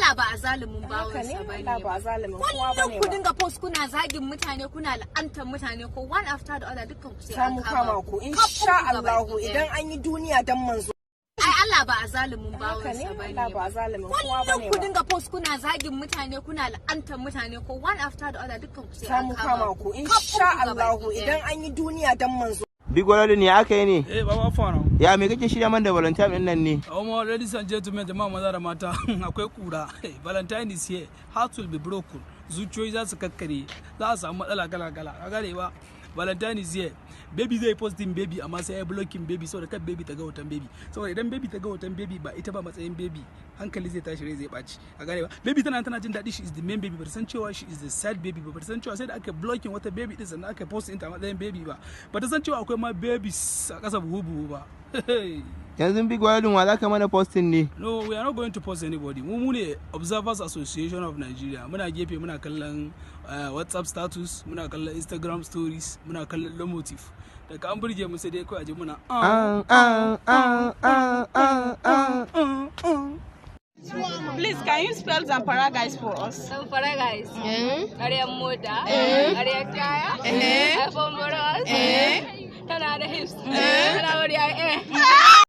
Allah ba a zalumin Haka ne, bawansa bane. Allah ba zalimin kowa Kullum bane ku ba. dinga post kuna zagin mutane, kuna la'antar mutane, ko one after the other, dukkan ku sai Za an mu kama kama ku ku. insha Kaf ku Allah gabaki ɗaya. idan an yi duniya dan manzo. Ai Allah ba a zalumin Haka ne, bawansa bane. Allah ba zalimin kowa Kullum bane ku ba. dinga post kuna zagin mutane, kuna la'antar mutane, ko one after the other, dukkan ku sai Za an mu kama kama ku. ku Kaf insha ku Allah gabaki ɗaya. idan an yi duniya dan manzo. Big Waladu, ne aka yi ne? Eh, baba fara. Ya me kake shirya man da Valentine din nan ne? Omo, ladies and gentlemen, jama'a maza da mata, akwai kura. Valentine is here. Heart will be broken. Zuciyoyi za su kakkare. Za a samu matsala kala kala. Ka gane ba? Valentine is here. Baby zai posting baby, amma sai ya blocking baby saboda kan baby ta ga hoton baby. Saboda idan baby ta ga hoton baby, ba ita ba matsayin baby, hankali zai tashi, rai zai ɓaci. Ka gane ba? Baby tana jin daɗi, she is the main baby, ba ta san cewa she is the side baby ba, ba ta san cewa sai da aka blocking wata baby din sannan aka post ta matsayin baby ba. Ba ta san cewa akwai ma babies a ƙasa buhu buhu ba. Yanzu Big Waladu, wa za ka mana posting ne? No, we are not going to post anybody. Mu ne Observers Association of Nigeria. Muna gefe muna kallon WhatsApp status, muna kallon Instagram stories, muna kallon Lomotif. Daga an burge mu sai dai kawai aje muna An an an an an an. Please, can you spell Zamfara guys for us? Zamfara guys. Ƙaryar mota. Ƙaryar kaya. iPhone Bros. Tana da hips. Tana wuri eh.